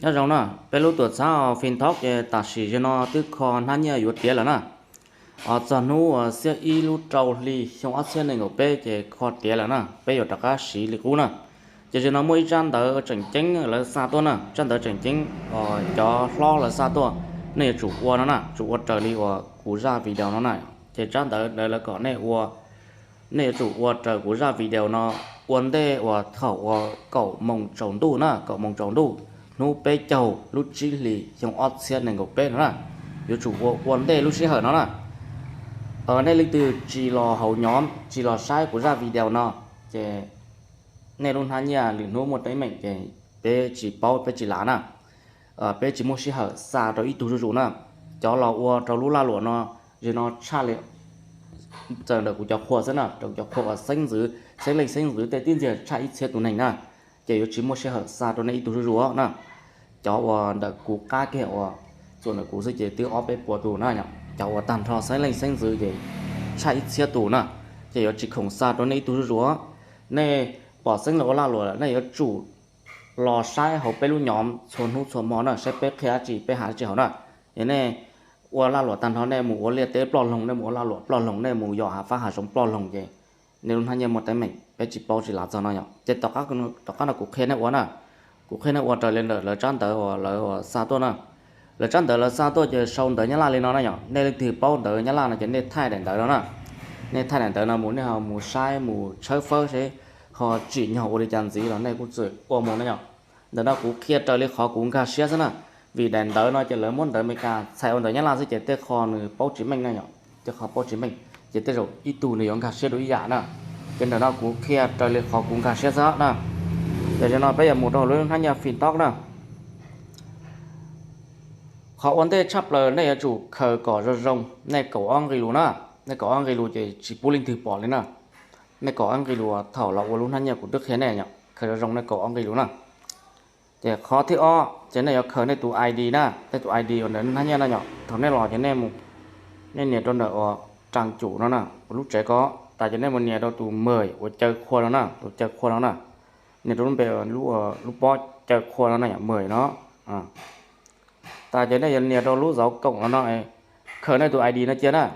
Nyob zoo na, peb lub tuam txhab Fintop ces tam sim no twb kho hnab nyiaj yuav tiav lawm na. Txog hnub uas xiab ib lub rau hli xyoo ob txhiab nees nkaum peb ces kho tiav lawm na, peb yuav rov qab siv li qub na. Ces zaum no muaj ib tsab ntawv tseem ceeb lawv xa tuaj na, tsab ntawv tseem ceeb uas cov hlob lawv xa tuaj, nej yuav tsum ua no na, tsum ua raws li uas kuv zaj video no na. Ces tsab ntawv ntawd lawv kom nej ua, nej yuav tsum ua raws kuv zaj video no ua ntej uas thaum uas kaum moos tsaus ntuj na, kaum moos tsaus ntuj hnub peb caug lub tsib hlis xyoo ob txhiab nees nkaum peb no na. Yuav tsum ua ua ntej lub sij hawm no na. Nej leej twg tsis los haus nyob tsis los saib kuv zaj video no ces nej lub hnab nyiaj lwm hnub muaj teeb meem ces peb tsis paub peb tsis lav na. Peb tsis muaj sij hawm xa rau ib tug zuj zus na. Cov los ua rau lub laj luam no, zaum no tshaj li txawm ntawm kuv cov qhua xwb na, rau kuv cov qhua uas xeeb ntxwv, xeeb leej xeeb ntxwv tej tib ntxias tshaj ib txhiab tus neeg na. Ces yuav tsis muaj sij hawm xa rau nej ib tug zuj zus na. Cov uas ntawm kuv qab kiag uas txuas ntawm kuv xwb ces twb ob peb puas tus na. Cov uas tag nrho xeeb leej xeeb ntxwv ces tshaj ib txhiab tus na. Ces yuav tsis khoom xa rau nej ib tug zuj zus. Nej pom xeeb los ua laj luam lawm nej yuav tsum los saib hauv peb lub nyob txhua hnub txhua hmo na, saib peb qhia dab tsi peb hais dab tsi hauv na. Es nej ua laj luam tag nrho nej mus ua liaj teb ploj loog, nej mus ua laj luam ploj loog, nej mus yos hav fab hav zoov ploj loog ces nej lub hnab nyiaj muaj teeb meem, peb tsis paub tsis lav txog no yom. Ces tom qab no kuv qhia nej ua na, kuv qhia nej ua raws li ntawm lawv tsab ntawv uas lawv xa tuaj na. Lawv tsab ntawv lawv xa tuaj ces sau ntawv Nyab Laj li no na yom. Nej leej twg paub ntawv Nyab Laj no ces nej thaij daim ntawv no na. Nej thaij daim ntawv no mus nej ho mus saib mus tshawb fawb seb ho tsim nyog ua li cas ntxiv los nej kuj txawm ua mus na yom. Ntawm no kuv qhia raws li qhov kuv nkag siab xwb na. Vim daim ntawv no ces lawv muab ntawv Amelikas txhais ua ntawv Nyab Laj xwb ces tej qho nws paub tsis meej na yom, tej qho paub tsis meej ces tej zaum ib tug nws yuav nkag siab dua ib yam na. Ces ntawm no kuv qhia raws li qhov kuv nkag siab xwb na. Ces zaum no peb yuav mus rau lub hnab nyiaj Fintop na. Qhov ua ntej tshaj plaws nej yuav tsum khaws kom zoo zoo, nej kaum ob nqi lus na. Nej kaum ob nqi lus ces tsis pub leej twg pom li na. Nej kaum ob nqi lus thaum los ua lub hnab nyiaj kuv twb qhia nej yom, khaws zoo zoo nej kaum ob nqi lus na. Ces qhov thib ob ces nej yuav khaws nej tus I D na, nej tus I D uas ntawm hnab nyiaj no yom. Thaum nej los ces nej mus, nej nias rau ntawm uas trang chủ no na, uas lub tsev ko, tas ces nej mus nias rau tus mời uas caw qhua no na, tus caw qhua no na. Nias rau lub npe, lub pob caw qhua no na yom, mời no. Tas ces nej yuav nias rau lub dấu cộng no no, khaws nej tus I D no cia na.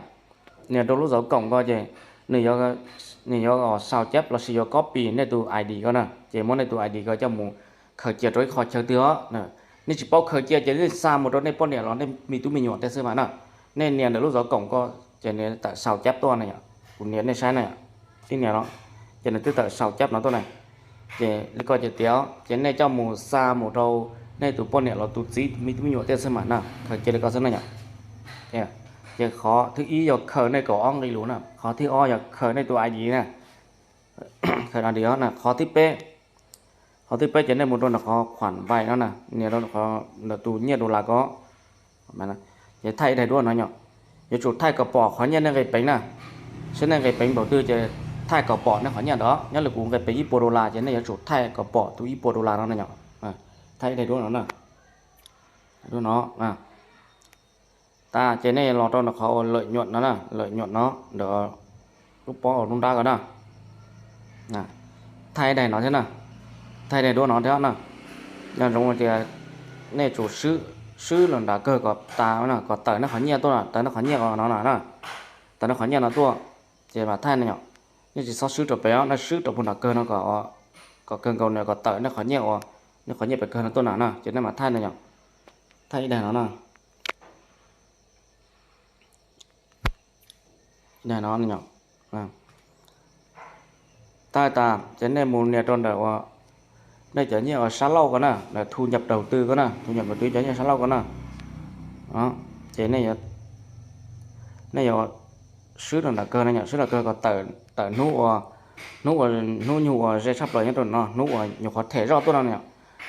Nias rau lub dấu cộng ko ces nws yuav, nws yuav sao chép lossis yuav copy nej tus I D ko na, ces muab nej tus I D ko coj mus khaws cia rau ib qho chaw twg os. Nej tsis paub khaws cia ces nej xa mus rau nej poj niam los nej me tub me nyuam tej xwb mas na. Nej nias ntawm lub dấu cộng ko ces nws tawm sao chép tuaj na yom. Kuv nias nej saib na yom, tib nias no ces nws twb tawm sao chép no tuaj na. Ces li ko ces tias ces nej coj mus xa mus rau nej tus poj niam los tus txiv me tub me nyuam tej xwb mas na, khaws cia li ko xwb na yom. Ces qhov thib ib yog khaws nej kaum ob nqi lus na, qhov thib ob yog khaws nej tus I D na. Khaws I D na. Qhov thib peb, qhov thib peb ces nej mus rau ntawm qhov khoản vay no na, nias rau qhov ntawm tus nyiaj dollar ko. Ces thaij ib daim duab no yom. Yuav tsum thaij kom pom qhov nyiaj nej nqis peev na. Seb nej nqis peev npaum twg ces thaij kom pom nej qhov nyiaj ntawd. Nyob li kuv nqis peev ib puas dollar ces nej yuav tsum thaij kom pom tus ib puas dollar no na yom. Thaij ib daim duab no na. Duab no. Tas ces nej los rau ntawm qhov uas lợi nhuận no na, lợi nhuận no ntawm lub pob uas lub nrab ko na. Thaij daim no thiab na, thaij daim duab no thiab na. Nco ntsoov tias nej tsum swb, swb los nram kawg kom tas na, kom tawm nej qhov nyiaj tuaj na, tawm nej qhov nyiaj no na, tawm nej qhov nyiaj no tuaj, ces mam thaij na yom. Nej tsis txhob swb rau pem os, nej swb rau puag nram kawg no kom, kom kawg nkaus na, kom tawm nej qhov nyiaj uas, nej qhov nyiaj pem kawg no tuaj na na, ces nej mam thaij na yom. Thaij ib daim no na. Ib daim no, thaij tas ces nej mus nias rau ntawm uas nej cov nyiaj uas sab laug ko na, ntawm thu nhập đầu tư ko na, thu nhập đầu tư cov nyiaj sab laug ko na. Ces nej yuav swb rau nram kawg no yom, swb nram kawg kom tawm hnub uas, hnub uas, hnub nyoog uas ze tshaj plaws nyob rau no, hnub uas nyuam qhuav them zoj tuaj no yom,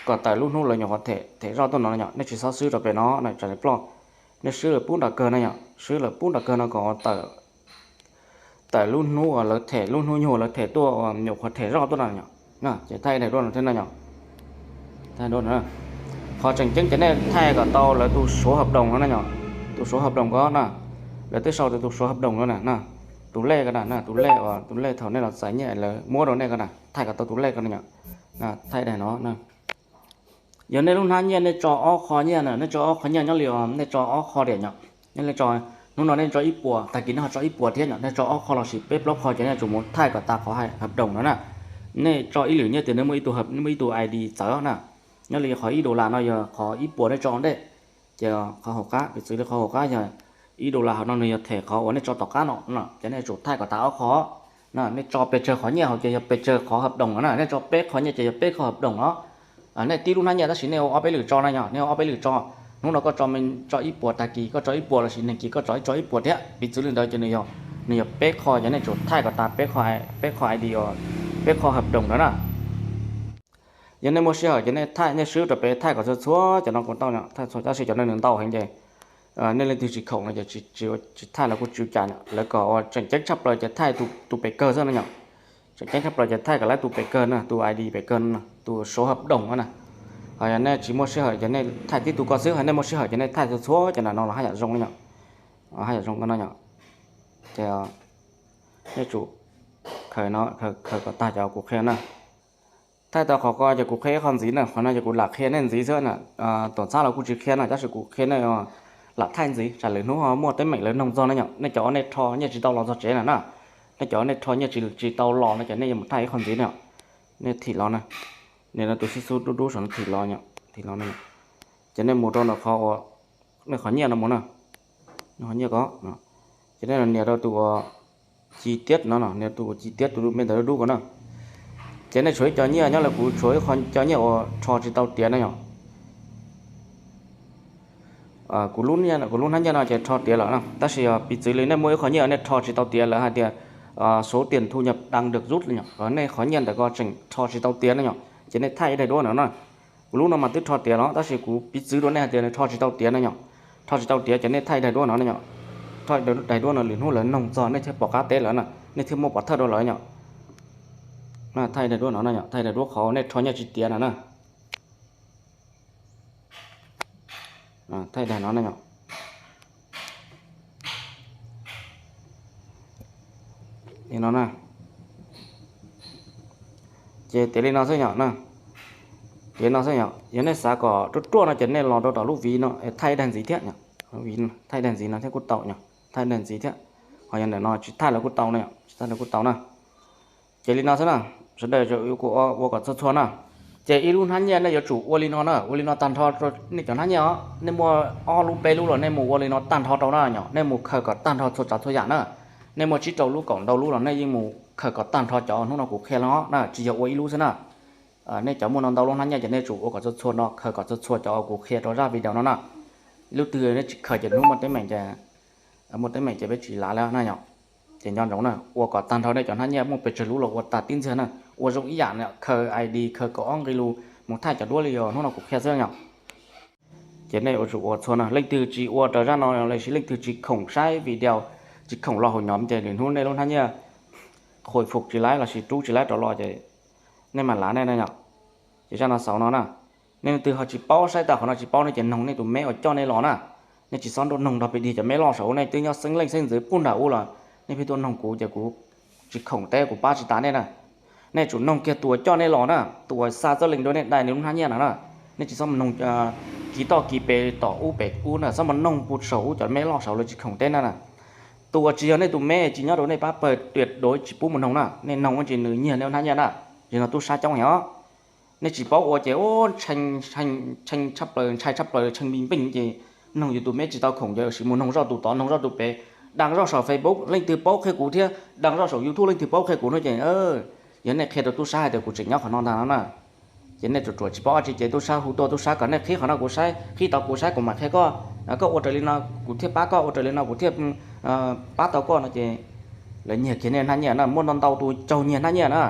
kom tawm lub hnub lawv nyuam qhuav them zoj tuaj no yom, nej tsis txhob swb rau pem no na, tsam nws ploj. Nej swb lawm pub nram kawg no yom, swb lawm pub nram kawg no kom tawm, tawm lub hnub uas lawv them, lub hnub nyoog uas lawv them tuaj uas nyuam qhuav them zoj tuaj no yom. Ces thaij daim duab no thiab na yom. Qhov tseem ceeb ces nej thaij kom tau lawv tus số hợp đồng no na yom, tus số hợp đồng ko na. Lawv twb sau tus số hợp đồng no na, tus lej ko na, tus lej uas, tus lej thaum nej los txais nyiaj lawv muab rau nej ko na, thaij kom tau tus lej ko na yom. Thaij daim no na. Yog nej lub hnab nyiaj nej tso ob qho nyiaj na, nej tso ob qho nyiaj nyob li os, nej tso ob qho diam yom. Nej tso, hnub no nej tso ib puas, tag kis nej ho tso ib puas thiab yom, nej tso ob qho los sis peb plaub qho ces nej tsum mus thaij kom tas qhov hợp đồng no na. Nej tso ib lwm nyiaj tias nej muaj ib tug, muaj ib tug ID txawv na. Nyob li qhov ib dollar no yog qhov ib puas nej tso ntej, ces qhov hauv qab, piv txwv li qhov hauv qab yog ib dollar hauv no nws yog them qhov uas nej tso tom qab no, ces nej tsum thaij kom tas ob qho. Nej tso pes tsawg qhov nyiaj hauv ces yog pes tsawg qhov hợp đồng no na, nej tso peb qho nyiaj ces yog peb qho hợp đồng no. Nej tib lub hnab nyiaj tab sis nej ua ob peb lwm tso na yom, nej ua ob peb lwm tso. Hnub no koj tso, tso ib puas, tag kis koj tso ib puas los sis nag kis koj tso ib, tso ib puas thiab, piv txwv li ntawd ces nws yog, nws yog peb qho, ces nej tsum thaij kom tas peb qho, peb qho ID, peb qho hợp đồng no na. Yog nej muaj sij hawm ces nej thaij, nej swb rau pem thaij kom txhua txhua cov no kuj tau, thaij txhua, tab sis cov no nws ntau heev ces nej leej twg tsis khoom no ces tsis thaij los kuj tsis ua cas, lawv kom ua tseem ceeb tshaj plaws ces thaij tus pem kawg xwb no yom. Tseem ceeb tshaj plaws ces thaij kom lawv tus pem kawg na, tus ID pem kawg no, tus số hợp đồng no na. Ho yog nej tsis muaj sij hawm ces nej thaij tib tug koj xwb, ho nej muaj sij hawm ces nej thaij txhua txhua cov no los haj yam zoo no yom. Haj yam zoo no yom. Ces nej tsum khaws, khaws kom tag cov kuv qhia na. Thaij tau qhov ko ces kuv qhia ib qho ntxiv na, qhov no ces kuv lam qhia nej ntxiv xwb na. Tuam txhab los kuj tsis qhia na, tab sis kuv qhia nej lam thaij ntxiv tsam lwm hnub ho muaj teeb meem lawv noog txog na yom. Nej cov uas nej rho nyiaj tsis tau los txog tsev na na, nej cov uas nej rho nyiaj tsis, tsis tau los no ces nej yuav mus thaij ib qho ntxiv na yom. Nej thim los na, nim no tus xib xub dub dub saum no thim los, thim los na. Ces nej mus rau ntawm qhov uas nej qhov nyiaj no mus na, qhov nyiaj ko, ces nej nias rau tus uas chi tiab no, nias tus uas chi tiab, tus me ntawv dub dub ko na. Ces nej tshuav ib co nyiaj, nyob li kuv tshuav ib qho co nyiaj uas rho tsis tau tiav na yom. Kuv lub hnab nyiaj no ces rho tiav lawm na, tab sis yog piv txwv li nej muaj ib qho nyiaj nej rho tsis tau tiav, lawv hais tias số tiền thu nhập đang được rút li yom, nej qhov nyiaj ntawm ko tseem rho tsis tau tiav na yom, ces nej thaij ib daim duab no na. Kuv lub no mas twb rho tiav los tab sis kuv piv txwv rau nej hais tias nws rho tsis tau tiav na yom. Rho tsis tau tiav ces nej thaij daim duab no na yom. Thaij daim duab no lwm hnub lawv noog txog nej thiaj pom qab teb lawv na, nej thiaj muaj pov thawj rau lawv yom. Thaij daim duab no na yom, thaij daim duab qhov nej rho nyiaj tsis tiav no na. Thaij daim no na yom. Li no na. Ces tiav li no xwb yom na. Tiav no xwb yom, yog nej xav kom ruaj ruaj no ces nej los rau tom lub vis no thaij daim ntxiv thiab, thaij daim ntxiv no thiab kuj tau yom, thaij daim ntxiv thiab. Ho yog ntawm no tsis thaij los kuj tau na, tsis thaij los kuj tau na. Ces li no xwb na, sawv daws kuv ua kom txhua txhua na. Ces ib lub hnab nyiaj nej yuav tsum ua li no na, ua li no tag nrho rau nej cov hnab nyiaj os. Nej muaj ob lub peb lub los nej mus ua li no tag nrho rau na yom, nej mus khaws kom tag nrho txhua tsav txhua yam na. Nej muaj tsib rau lub kaum ntau lub los nej yeej mus khaws kom tag nrho cov hnub no kuv qhia no na, tsis yog ua ib lub xwb na. Nej cov muaj no ntau lub hnab nyiaj ces nej tsum ua kom txhua txhua no, khaws kom txhua txhua cov kuv qhia rau zaj video no na. Lub twg nej tsis khaws ces hnub muaj teeb meem ces, muaj teeb meem ces peb tsis lav lawm na yom. Ces nco ntsoov na, ua kom tag nrho nej cov hnab nyiaj muaj pes tsawg lub los ua tas tib ntxiag na. Ua zoo ib yam na, khaws ID, khaws kaum ob nqi lus mus thaij cov duab li yog hnub no kuv qhia xwb yom. Ces nej ua tsum ua txhua na, leej twg tsis ua raws zaj no los sis leej twg tsis khoom saib video, tsis khoom los hauv nhóm ces lwm hnub nej lub hnab nyiaj khôi phục tsis laib los sis rub tsis laib rov los ces nej mam lav nej na yom. Ces zaj no xaus no na. Nej leej twg ho tsis paub, saib tau qhov no tsis paub nej ces noog nej tus meb uas coj nej los na. Nej tsis txhob nrog noog nrog pem dig cov meb loj saum ub, nej twb nyob xeeb leej xeeb ntxwv puag nram ub los nej pheej tuaj noog kuv ces kuv tsis khoom teb, kuv pab tsis tas nej na. Nej tsum noog kiag tus uas coj nej los na, tus uas xa txoj lees rau nej dai nws lub hnab nyiaj no na. Nej tsis txhob mus noog kis toj kis pes tom ub pem ub na, txhob mus noog puag saum ub cov meb loj saud lawv tsis khoom teb na. Tus uas tsis yog nej tus meb tsis nyob rau nej pab pawg tuyệt đối tsis pub mus noog na, nej noog ces nws nyiag nej lub hnab nyiaj na. Yog no tub sab coob heev os. Nej tsis paub ua ces tshee tshaj plaws, ntshai tshaj plaws, tshee npij npeej ces noog yus tus meb tsis tau khoom ces sim mus noog zoj tus tod, noog zoj tus pem, đăng zoj saum Facebook leej twg paub qhia kuv thiab, đăng zoj saum YouTube leej twg paub qhia kuv no ces yog nej qhia rau tub sab hais tias kuv tseem nyob qhov no ntag no na. Ces nej ruam ruam tsis paub dab tsi ces tub sab hu tuaj, tub sab kom nej qhib qhov no kuv saib, qhib tod kuv saib kuv mam qhia koj. Koj ua raws li no kuv thiaj pab koj, ua raws li no kuv thiaj pab tau koj no ces lawv nyiag kiag nej hnab nyiaj na. Muaj ntau ntau tus raug nyiag hnab nyiaj na,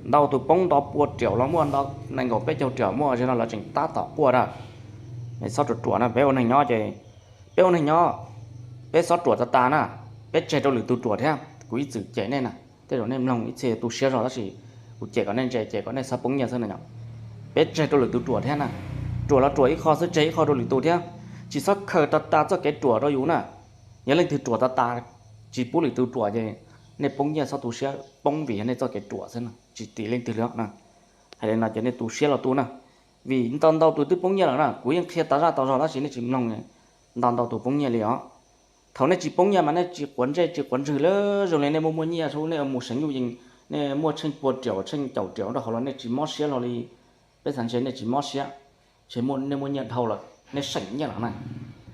ntau tus poob nto pua riaum los muaj, ntau nees nkaum peb caug riaum muaj, zaum no lawv tseem tab tom quaj na. Txhob ruam ruam na, peb ua neeg nyob ces, peb ua neeg nyob, peb txhob ruam tas tas na, peb tseg rau lwm tus ruam thiab. Kuv ib txwm cem nej na, tej zaum nej mloog ib txhia tu siab zog tab sis kuv cem kom nej ntse, cem kom nej txhob poob nyiaj xwb na yom. Peb tseg rau lwm tus ruam thiab na, ruam los ruam ib qho xwb, tseg ib qho rau lwm tus thiab. Tsis txhob khaws tas tas txoj kev ruam rau yus na. Yog leej twg ruam tas tas tsis pub lwm tus ruam ces nej poob nyiaj txhob tu siab, poob vim yog nej txoj kev ruam xwb na, tsis tim leej twg li na. Hais li no ces nej tu siab los tu na. Vim ntau ntau tus twb poob nyiaj lawm na, kuv yeej qhia tas zaj tas zog tab sis nej tsis mloog. Ntau ntau tus poob nyiaj li os. Thaum nej tsis poob nyiaj mas nej tsis quav ntsej tsis quav ntswg li, zoo li nej muaj muaj nyiaj, nej mus seev yuj yees, nej muaj tsheej pua riaum tsheej caum riaum rau hauv los nej tsis mob siab hlo li. Peb xav ntshe nej tsis mob siab, ntshe nej muaj nyiaj dhau lawm nej seem nyiaj lawm na.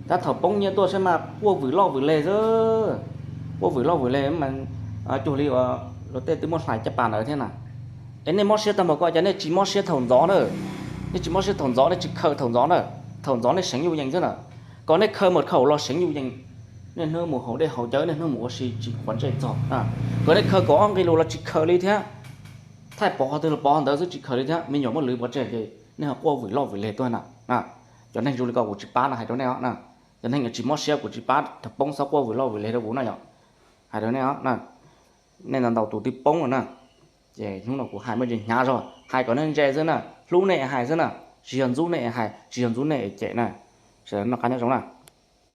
Tab thaum poob nyiaj tuaj saib mas quaj vwm loj vwm leg xwb, quaj vwm loj vwm leg mas cuag li luag tej twb muab hlais caj pas ntawd thiab na. Es nej mob siab tag npaum ko cas nej tsis mob siab thaum ntxov na, nej tsis mob siab thaum ntxov, nej tsis khaws thaum ntxov na, thaum ntxov nej seev yuj yees xwb na. Kom nej khaws mos khaum los seev yuj yees, nej hnub mus haus dej haus cawv, nej hnub mus ua si tsis quav ntsej txog. Kom nej khaws kaum ob nqi lus los tsis khaws li thiab. Thaij pov qhov twg los pov ntawd xwb tsis khaws li thiab, me nyuam muaj lwv pov tseg ces nej ho quaj vwm loj vwm leg tuaj na. Cov neeg zoo li ko kuv tsis pab no hais rau nej os na. Cov neeg tsis mob siab kuv tsis pab, thaum poob txhob quaj vwm loj vwm leg rau kuv na yom. Hais rau nej os na, nej ntau ntau tus twb poob lawm na. Ces hnub no kuv hais muaj ntsis hnyav zog, hais kom nej ntse xwb na, hlub nej hais xwb na, tsis yog ntxub nej hais, tsis yog ntxub nej cem na. Sawv daws noj qab nyob zoo na.